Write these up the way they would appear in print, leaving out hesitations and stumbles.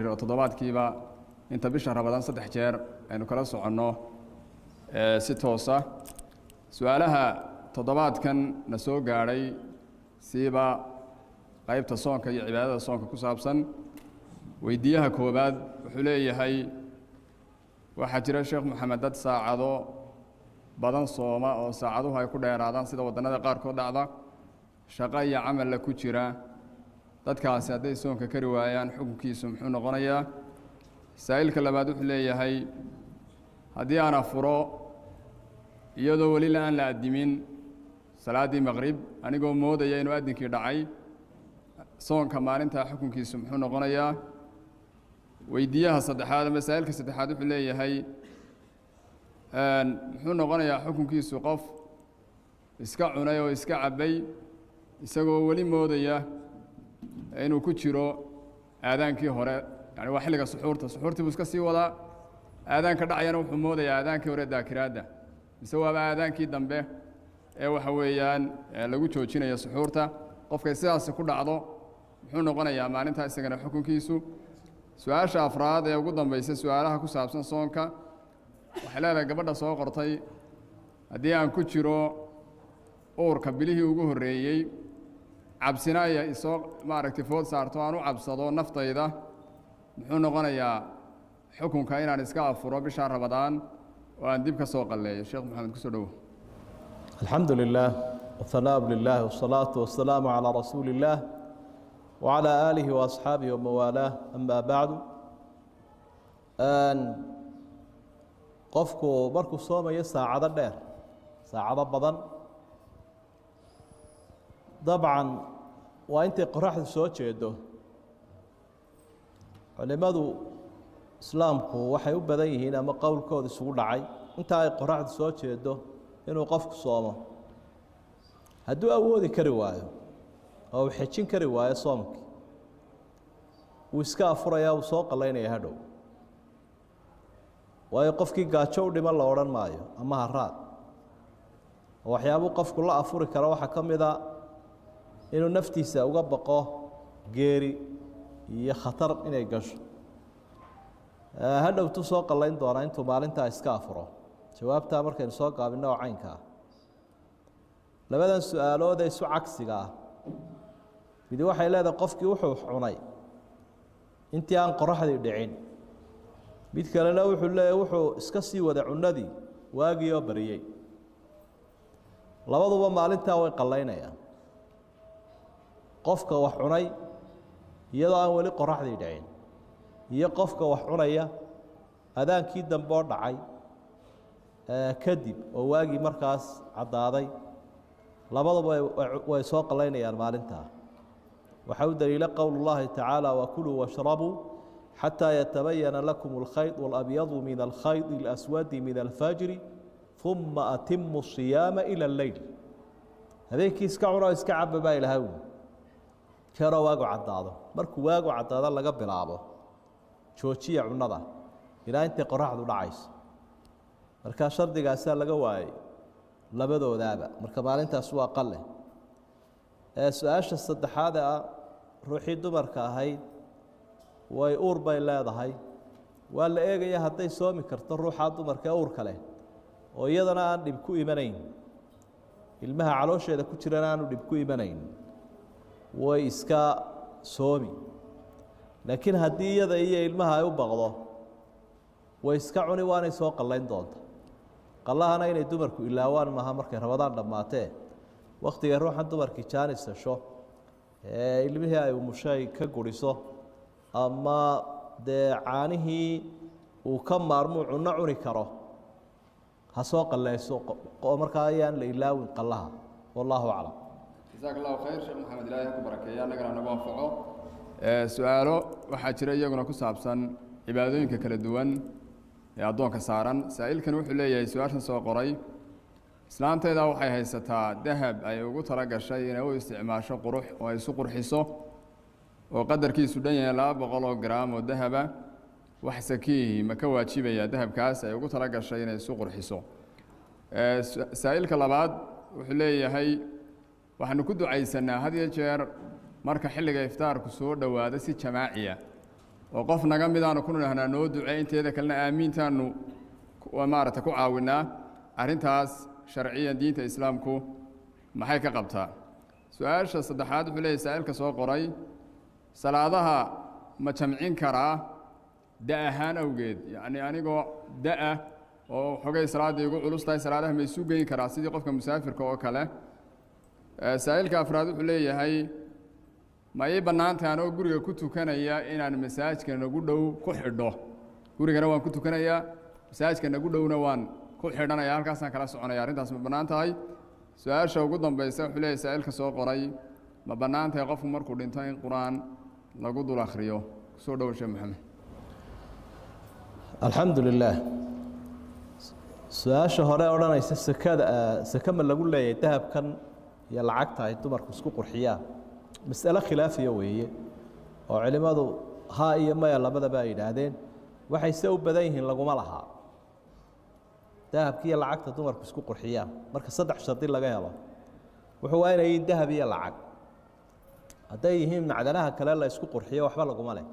Oo toddobaadkiiba inta bisha Rabadaan 3 jeer aynu kala soconno si toosa. Su-aalaha toddobaadkan na soo gaadhay, siiba qaybta soonka iyo cibaadada soonka ku saabsan, weydiiyaha koowaad wuxuu leeyahay: waxaa jira, Sheekh Moxamed, dad saacado badan sooma oo saacaduhu ay ku dheeraadaan, sida waddannada qaarkood dhacda, shaqo iyo camalla ku jira. Dadkaasi hadday soonka kari waayaan, xukunkiisu muxuu noqonayaa? Saa'ilka labaad wuxuu leeyahay: haddii aan afuro iyadoo weli la aan la addimin salaaddii maqrib, anigoo moodaya inuu addinkii dhacay, soonka maalintaa xukunkiisu muxuu noqonayaa? Weydiiyaha saddexaad ama saa'ilka saddexaad wuxuu leeyahay: muxuu noqonayaa xukunkiisu qof iska cunay oo iska cabbay isagoo weli moodaya inuu ku jiro aadaankii hore? Yani waa xilliga suxuurta, suxuurtii buu iska sii wadaa, aadaanka dhacayana wuxuu moodayaa aadaankii hore daakiraadda, mise waaba aadaankii dambe ee waxa weeyaan lagu joojinayo suxuurta. Qofkay sidaasi ku dhacdo, muxuu noqonayaa maalintaa isagana xukunkiisu? Su-aasha afraad ee ugu dambaysa su-aalaha ku saabsan soonka waxay leedahay gabadha soo qortay: haddii aan ku jiro uurka bilihii ugu horreeyey, cabsina ay isoo maaragtay food saarto, aan u cabsado naftayda, muxuu noqonayaa xukunka inaan iska afuro bishaa Rabadaan oo aan dib ka soo qalleeyo? Sheekh Maxamed, kusoo dhowo. الحمد لله والثناء لله والصلاة والسلام على رسول الله وعلى آله وأصحابه وموالاه، أما بعد. Qofku markuu soomayo saacado dheer, saacado badan, dabcan waa intay qoraxdu soo jeedo. Culimadu islaamku waxay u badan yihiin ama qowlkooda isugu dhacay inta ay qoraxdu soo jeedo inuu qofku soomo. Hadduu awoodi kari waayo oo uu xejin kari waayo soomkii, wuu iska afurayaa, wuu soo qalaynaya hadhow, waayo qofkii gaajo u dhiman la odhan maayo ama haraad. Oo waxyaabuu qofku la afuri karo waxaa ka mid a inuu naftiisa uga baqo geeri iyo khatar inay gasho. Hadhowtuu soo qalayn doonaa intuu maalintaa iska afuro. Jawaabtaa markaynu soo gaabinno oo caynka ah, labadan su-aalood ee isu cagsiga ah, midi waxay leedahay qofkii wuxuu cunay intii aan qoraxdii dhicin, mid kalena wuxuu leeyahy wuxuu iska sii waday cunadii waagii oo bariyey. Labaduba maalintaa way qallaynayaan. Qofka wax cunay iyadoo aan weli qoraxdii dhicin iyo qofka wax cunaya adaankii dambe oo dhacay kadib oo waagii markaas caddaaday, labaduba way soo qalaynayaan maalintaa. Waxaa u daliila qowl اllahi tacaala: wakuluu washrabuu xataa yatabayana lakum alkhayط اlabyadu min alkhayط اlaswadi min alfajri uma atimu الصiyaama ilى اleyl. Habeenkii iska cunoo iska caba baa ilahay wi, jeeroo waagu caddaado. Markuu waagu caddaado laga bilaabo joojiya cunada ilaa intay qoraxdu dhacayso. Markaa shardigaasaa laga waayey labadoodaaba, marka maalintaas waa qale. Su-aasha saddexaad ah, ruuxii dumarka ahayd way uur bay leedahay, waa la eegaya hadday soomi karto ruuxaa dumarka ee uurka leh oo iyadana aan dhib ku imanayn, ilmaha caloosheeda ku jirana aanu dhib ku imanayn, way iska soomi. Laakiin haddii iyada iyo ilmaha ay u baqdo, way iska cuni, waanay soo qallayn doonta. Qallahana inay dumarku ilaawaan maaha markay Rabadaan dhammaatee. Wakhtigay ruuxan dumarkii jaanis hesho ee ilmihii ay umushay ka guriso ama dee caanihii uu ka maarmuu cunno cuni karo, ha soo qallayso, markaa ayaan la ilaawin qallaha. Wallaahu aclam. Jasaak allahu khayr, Sheekh Maxamed, ilahay ha ku barakeeya, annagana nagu anfaco. Su-aalo waxaa jira iyaguna ku saabsan cibaadooyinka kala duwan ee addoonka saaran. Saa'ilkan wuxuu leeyahay, su-aashan soo qoray: islaantayda waxay haysataa dahab ay ugu tala gashay inay u isticmaasho qurux oo ay isu qurxiso, oo qadarkiisu dhan yahay 200 oo garaam oo dahaba. Wax sakiihi ma ka waajibaya dahabkaas ay ugu tala gashay inay isu qurxiso? Saa'ilka labaad wuxuu leeyahay: waxaanu ku ducaysanaa had iyo jeer marka xilliga iftaarku soo dhowaado si jamaaciya. Oo qof naga midaanu ku nidhahnaa noo ducee, inteeda kalena aamiintaanu maaragta ku caawinnaa. Arrintaas sharciyan diinta islaamku maxay ka qabtaa? Su-aasha saddexaad wuxuu leeyahy saa'ilka soo qoray: salaadaha ma jamcin karaa da ahaan awgeed? Yacnii anigoo da-ah oo xogay salaaddii igu culus tahay, salaadaha ma isu geyn karaa sidii qofka musaafirka oo kale? Saa'ilka afraad wuxuu leeyahay: ma ii bannaantahay anoo guriga ku tukanaya inaan masaajka nagu dhow ku xidho? Gurigana waan ku tukanayaa, masaajka nagu dhowna waan ku xidhanaya, halkaasaan kala soconaya. Arrintaas ma bannaan tahay? Su-aasha ugu dambaysa wuxuu leeyahy saa'ilka soo qoray: ma bannaan tahay qofku markuu dhinto in qur-aan lagu dul akhriyo? Kusoo dhowo, Sheekh Maxamed. Alxamdu lilaah. Su-aasha hore odhanaysa sekada, seke ma lagu leeyahay dahabkan iyo lacagta ay dumarku isku qurxiyaan? Mas'alo khilaafiya weeye oo culimmadu haa iyo maya labadaba ay yidhaahdeen. Waxay se u badan yihiin laguma lahaa dahabka iyo lacagta dumarku isku qurxiyaan marka saddex shardi laga helo. Wuxuu waa inay yihiin dahab iyo lacag. Hadday yihiin macdanaha kale la isku qurxiyo, waxba laguma leh.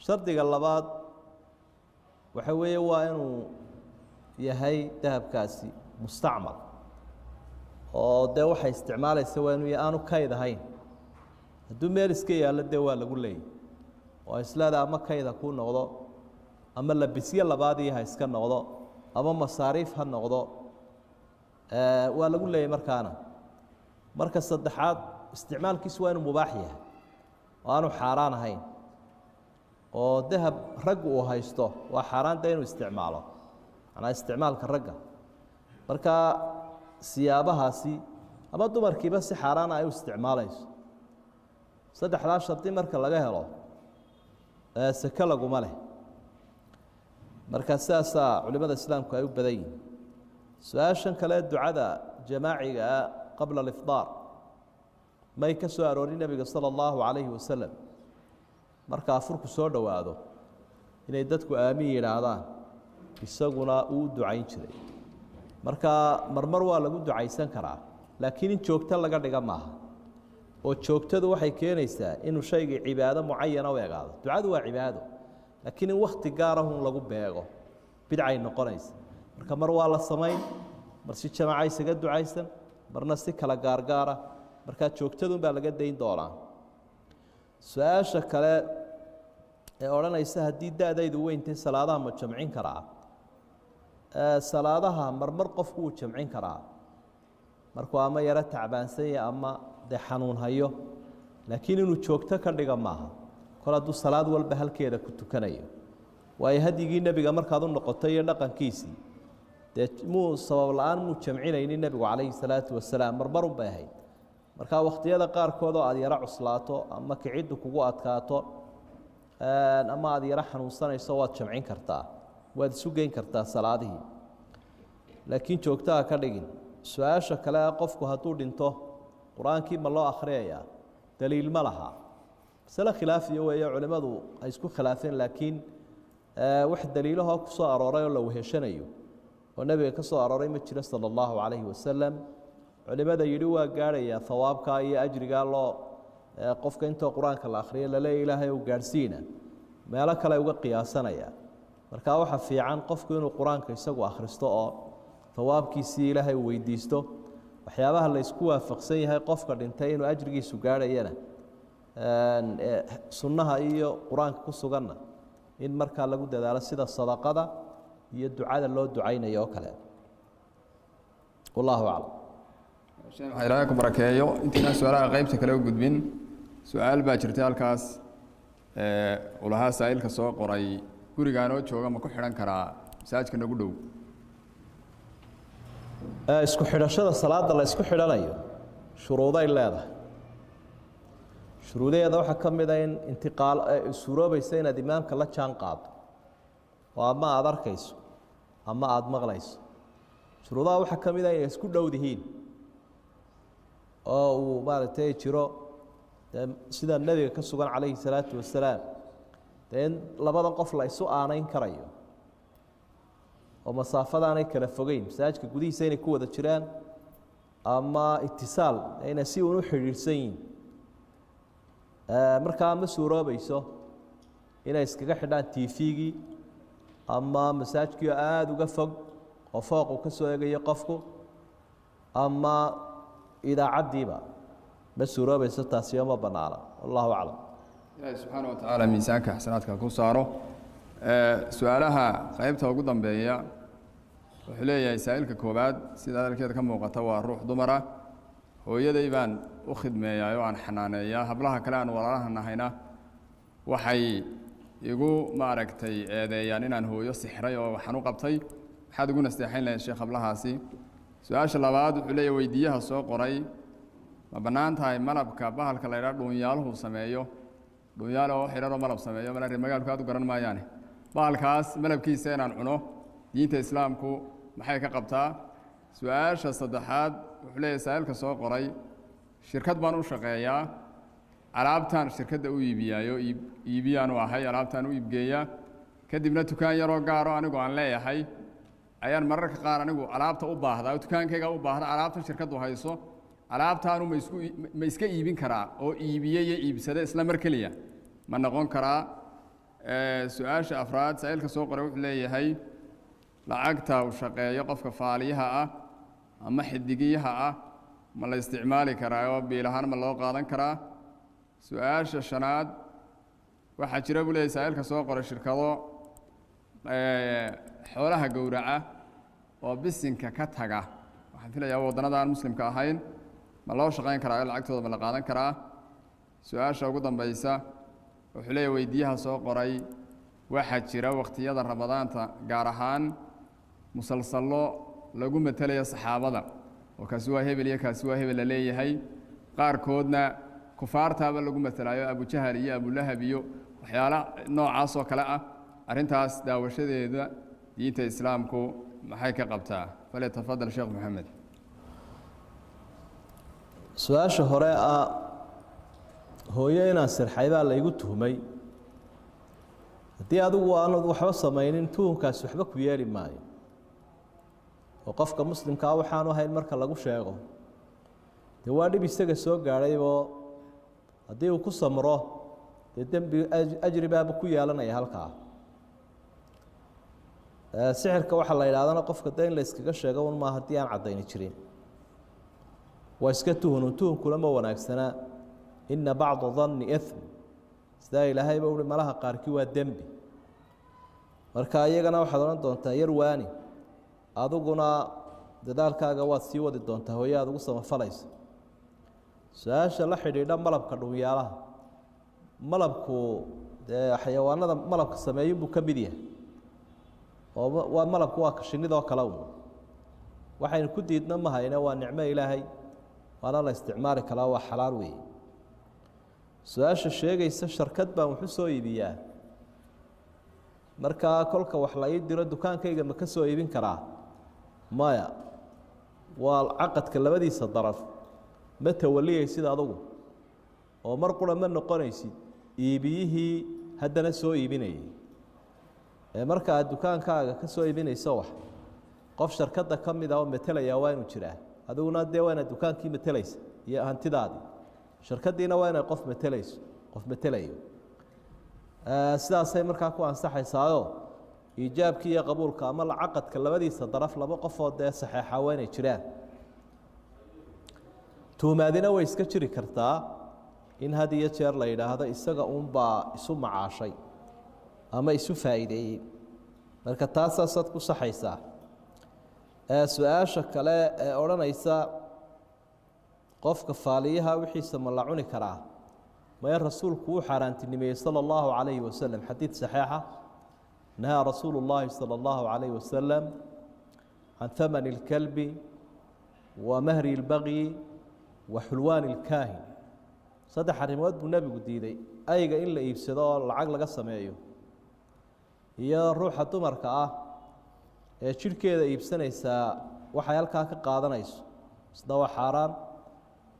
Shardiga labaad waxa weeye waa inuu yahay dahabkaasi mustacmal, oo dee waxay isticmaalaysa waa inuu aanu kayd ahayn. Hadduu meel iska yaallo, dee waa lagu leeyay oo isleeda ama kayda kuu noqdo, ama labisyo labaadii ha iska noqdo, ama masaariif ha noqdo, waa lagu leeyay markaana. Marka saddexaad, isticmaalkiisu waa inuu mubaax yahay oo aanu xaaraan ahayn, oo dahab raggu uu haysto waa xaaraan dee inuu isticmaalo, macnaa isticmaalka ragga. Marka siyaabahaasi ama dumarkiiba si xaaraana ay u isticmaalayso, saddexdaa shardi marka laga helo, seke laguma leh. Marka sidaasaa culimada islaamku ay u badan yihin. Su-aashan kale, ducada jamaaciga ah qabla alifdaar, may ka soo aroorin nebiga sala allahu calayhi wasalam marka afurku soo dhowaado inay dadku aamin yidhaahdaan, isaguna uu u ducayn jiray. Marka marmar waa lagu ducaysan karaa, laakiin in joogto laga dhiga maaha, oo joogtadu waxay keenaysaa inuu shaygii cibaado mucayana u egaado. Ducadu waa cibaado, laakiin in wakti gaarahun lagu beego bidcay noqonaysa. Marka mar waa la samayn, mar si jamaaca isaga ducaysan, marna si kala gaargaara. Markaa joogtadun baa laga dayn doonaa. Su-aasha kale ee odhanaysa: haddii da-daydu weyntay, salaadaha ma jamcin karaa? Salaadaha marmar qofku wuu jamcin karaa markuu ama yaro tacbaansanya ama dee xanuun hayo, laakiin inuu joogto ka dhiga maaha kol hadduu salaad walba halkeeda ku tukanayo. Waayo, hadyigii nebiga markaad u noqoto iyo dhaqankiisii, dee muu sabab la-aan muu jamcinaynin nebigu calayhi salaatu wasalaam, marmarun bay ahayd. Marka wakhtiyada qaarkood oo aada yaro cuslaato ama kiciddu kugu adkaato ama aada yaro xanuunsanayso, waad jamcin kartaa, waad isu geyn kartaa salaadihii, laakiin joogtaha ka dhigin. Su-aasha kale, qofku hadduu dhinto qur-aankii ma loo akhriyayaa? Daliil ma laha. Masale khilaafiya weeye, culimmadu ay isku khilaafeen, laakiin wax daliilahoo ku soo arooray oo la weheshanayo oo nebiga ka soo arooray ma jiro sala allahu calayhi wasalam. Culimada yidhi waa gaadhayaa hawaabkaa iyo ajrigaa loo qofka intoo qur-aanka la akhriyo laleeya ilaahay uu gaadhsiina, meelo kale uga qiyaasanaya. Marka waxa fiican qofku inuu qur-aanka isagu akhristo oo hawaabkiisii ilaahay uu weydiisto. Waxyaabaha la isku waafaqsan yahay qofka dhintay inuu ajrigiisu gaadhayana, sunnaha iyo qur-aanka ku suganna, in markaa lagu dadaalo sida sadaqada iyo ducada loo ducaynayo oo kale. Wallahu aclam. Sheekh, waxaa Ilaahay ku barakeeyo. Intaynaan su-aalaha qaybta kale u gudbin, su-aal baa jirtay halkaas ulahaa saa'ilka soo qoray: gurigaanoo jooga ma ku xidhan karaa masaajidka nagu dhow? Isku xidhashada salaada la isku xidhanayo shuruuday leedahay. Shuruudaheeda waxaa ka mid a in intiqaal suuroobaysa inaad imaamka la jaan qaado oo ama aada arkayso ama aada maqlayso. Shuruudaha waxaa ka mid a inay isku dhowdihiin oo uu maaragtay jiro dee sida nebiga ka sugan calayhi salaatu wasalaam, dee in labadan qof la isu aanayn karayo oo masaafadaanay kala fogeyn, masaajidka gudihiisa inay ku wada jiraan ama itisaal inay si uun u xidhiidhsan yihiin. Markaa ma suuroobayso Inay iskaga xidhaan TV-gii ama masaajkii oo aada uga fog oo fooq uu ka soo eegayo qofku ama idaacaddiiba ma suuroobayso, taasiyo ma bannaana. Wallahu aclam. Ilaahi subxaana wa tacaala miisaanka xasanaadka ku saaro. Su-aalaha qaybta ugu dambeeya wuxuu leeyahay saa'ilka koowaad, sida hadalkeeda ka muuqata waa ruux dumara: hooyaday baan u khidmeeyaa oo aan xanaaneeyaa, hablaha kale aan walaalaha nahayna waxay igu maaragtay eedeeyaan inaan hooyo sixray oo waxaan u qabtay. Maxaad ugu nasteexayn lahayd, sheekh, hablahaasi? Su-aasha labaad wuxuu leeyahay weydiiyaha soo qoray: ma bannaan tahay malabka bahalka la ydhaha dhuunyaaluhu sameeyo, dhuunyaal oo xidhanoo malab sameeyo, mala reer magaalku aad u garan maayaane, bahalkaas malabkiisa inaan cuno diinta islaamku maxay ka qabtaa? Su-aasha saddexaad wuxuu leeyahay saa'ilka soo qoray: shirkad baan u shaqeeyaa, alaabtaan shirkadda u iibiyaayo, iibiyaan u ahay, alaabtaan u iibgeeyaa, kadibna dukaan yaroo gaaro anigu aan leeyahay ayaan mararka qaar anigu alaabta u baahdaa oo dukaankayga u baahda alaabtan shirkaddu hayso, alaabtaanu ma isku ma iska iibin karaa oo iibiye iyo iibsade isla mar keliya ma noqon karaa? Su-aasha afraad saa'ilka soo qoray wuxuu leeyahay: lacagta uu shaqeeyo qofka faaliyaha ah ama xidigiyaha ah ma la isticmaali karaa oo biil ahaan ma loo qaadan karaa? Su-aasha shanaad, waxaa jira buu leeyahay saa'ilka soo qoray shirkado xoolaha gowraca oo bisinka ka taga, waxaan filayaa waddannada aan muslimka ahayn, ma loo shaqayn karaa oo lacagtooda ma la qaadan karaa? Su-aasha ugu dambaysa wuxuu leeyahay weydiiyaha soo qoray: waxaa jira wakhtiyada ramadaanta gaar ahaan musalsallo lagu matelayo saxaabada oo kaasi waa hebel iyo kaasi waa hebel la leeyahay, qaarkoodna kufaartaaba lagu matalaayo, abujahal iyo abulahab iyo waxyaala noocaas oo kale ah, arrintaas daawashadeeda diinta islaamku maxay ka qabtaa? Falyatafadal sheekh Maxamed. Su-aasha hore ah, hooyo inaan sirxay baa la igu tuhmay. Haddii adigu aanad waxba samaynin, tuhumkaasi waxba ku yeeli maayo, oo qofka muslimkaa waxaanu ahayn marka lagu sheego dee waa dhib isaga soo gaadhayboo haddii uu ku samro dee dembi ajri baaba ku yeelanaya halkaa. Sixirka waxaa la yidhahdana qofka dee in la iskaga sheego un maa, haddii aan caddayni jirin waa iska tuhunun, tuhunkuna ma wanaagsanaa. Ina bacda danni ithm, sidaa ilaahayba uhi, malaha qaarkii waa dembi. Marka iyagana waxaad odhan doontaa yar waani, adiguna dadaalkaaga waad sii wadi doontaa hooye aad ugu samafalayso. Su-aasha la xidhiidha malabka dhunyaalaha, malabku dee xayawaanada malabka sameeyinbuu ka mid yahay, oo waa malabku waa kashinidoo kale un, waxaynu ku diidna ma hayne, waa nicmo ilaahay, waana la isticmaali karaa, waa xalaal weeye. Su-aasha sheegaysa sharkad baan waxu soo iibiyaa, markaa kolka wax la ii diro dukaankayga ma ka soo iibin karaa? Maya, waa caqadka labadiisa daraf ma tawaliyaysid adugu, oo mar qura ma noqonaysid iibiyihii haddana soo iibinayay. Ee marka aad dukaankaaga ka soo iibinayso wax, qof sharkadda ka mid ah oo metelayaa waa inuu jiraa. Adiguna dee waa inaad dukaankii metelaysa iyo hantidaadii, sharkaddiina waa inay qof metelayso, qof metelayo. Sidaasay markaa ku ansaxaysaayo iijaabkii iyo qabuulka ama caqadka labadiisa daraf laba qofoo dee saxeexa waa inay jiraan. Tuhumaadina way iska jiri kartaa in had iyo jeer la yidhaahdo isaga uunbaa isu macaashay ama isu faa'iideeyey, marka taasaasaad ku saxaysaa. Su-aasha kale ee odhanaysa qofka faaliyaha wixiisa ma la cuni karaa? Maya, rasuulku wuu xaaraantinimeeyey sala allahu calayhi wasalam. Xadiid saxiixa: nahaa rasuulu llaahi sala allahu calayhi wasalam can thamani اlkalbi wa mahri اlbagyi wa xulwaani اlkaahin. Saddex arrimood buu nebigu diiday: ayga in la iibsado oo lacag laga sameeyo, iyo ruuxa dumarka ah ee jidhkeeda iibsanaysaa waxay halkaa ka qaadanayso, isna waa xaaraan.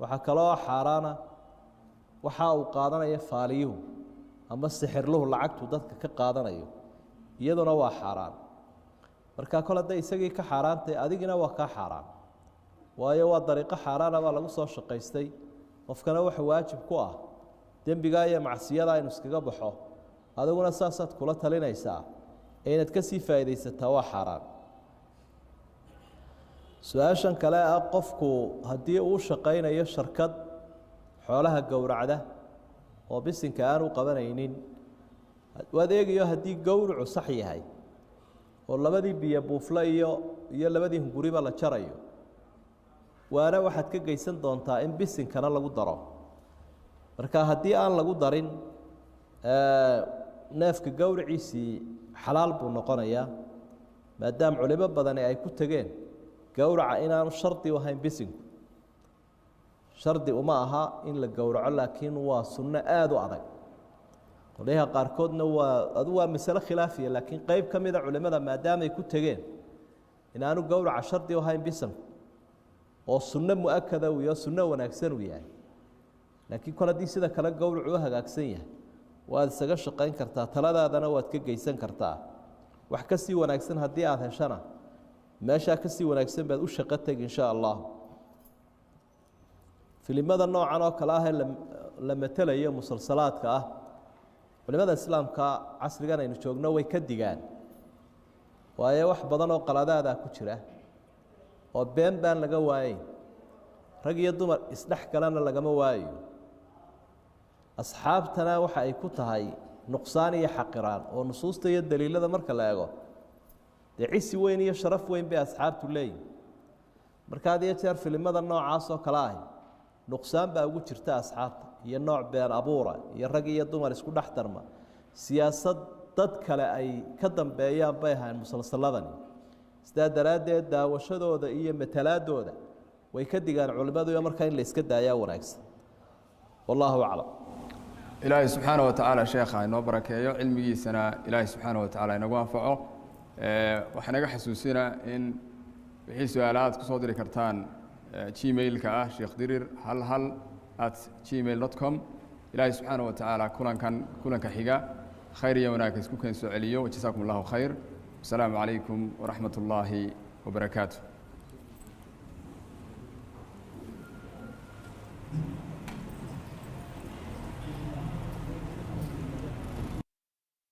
Waxaa kaloo xaaraana waxa uu qaadanaya faaliyuhu ama sixirluhu, lacagtu dadka ka qaadanayo, iyaduna waa xaaraan. Marka kol hadday isagii ka xaaraantay, adigina waa kaa xaaraan, waayo waa dariiqo xaaraana baa lagu soo shaqaystay. Qofkana waxa waajib ku ah dembigaa iyo macsiyada inu iskaga baxo Adiguna saasaad kula talinaysaa ee inaad ka sii faa'iidaysataa waa xaaraan. Su-aashan kale ah, qofku haddii uu shaqaynayo sharkad xoolaha gowracda oo bisinka aanu qabanaynin, waad eegayo haddii gowracu sax yahay oo labadii biyo buufle iyo labadii hunguriba la jarayo, waana waxaad ka geysan doontaa in bisinkana lagu daro. Marka haddii aan lagu darin, neefka gowraciisii xalaal buu noqonayaa, maadaama culimo badani ay ku tegeen gowraca inaanu shardi u ahayn bisinku. Shardi uma aha in la gowraco, laakiin waa sunno aada u adag. Qolyaha qaarkoodna waa adu waa masale khilaafiya, laakiin qeyb ka mida culimada maadaamay ku tegeen inaanu gowraca shardi u ahayn bisanku oo sunno mu-akada uu yaho, sunno wanaagsan uu yahay, laakiin kol haddii sida kale gowracu u hagaagsan yahay waad isaga shaqayn kartaa, taladaadana waad ka geysan kartaa. Wax ka sii wanaagsan haddii aada heshana, meeshaa ka sii wanaagsan baad u shaqo tegi insha allah. Filimada noocan oo kale ah ee la matelayo musalsalaadka ah, culimada islaamka casrigan aynu joogno way ka digaan, waayo wax badan oo qaladaada ku jira oo been baan laga waayeyn, rag iyo dumar isdhex galana lagama waayo. Asxaabtana waxa ay ku tahay nuqsaan iyo xaqiraan, oo nusuusta iyo daliilada marka la eego dee cisi weyn iyo sharaf weyn bay asxaabtu leeyihin. Marka had iyo jeer filimada noocaas oo kale ahi nuqsaan baa ugu jirta asxaabta, iyo nooc been abuura iyo rag iyo dumar isku dhex darma, siyaasad dad kale ay ka dambeeyaan bay ahayn musalsaladani. Sidaa daraaddeed daawashadooda iyo matalaadooda way ka digaan culimmadu, iyo markaa in la iska daayaa wanaagsan. Wallaahu aclam. Ilaahay subxaana wa tacaala sheekha inoo barakeeyo, cilmigiisana Ilaahay subxaana wa tacaala inagu anfaco. Waxaa naga xasuusinaa in wixii su-aalahaad ku soo diri kartaan Gmail-ka ah sheekh dirir 00 @gmail.com. Ilaahay subxaana wa tacaala kulankan kulanka xiga khayr iyo wanaag isku keen soo celiyo. Jasaakum allahu khayr. Wasalaamu calaykum waraxmat ullaahi wabarakaatu.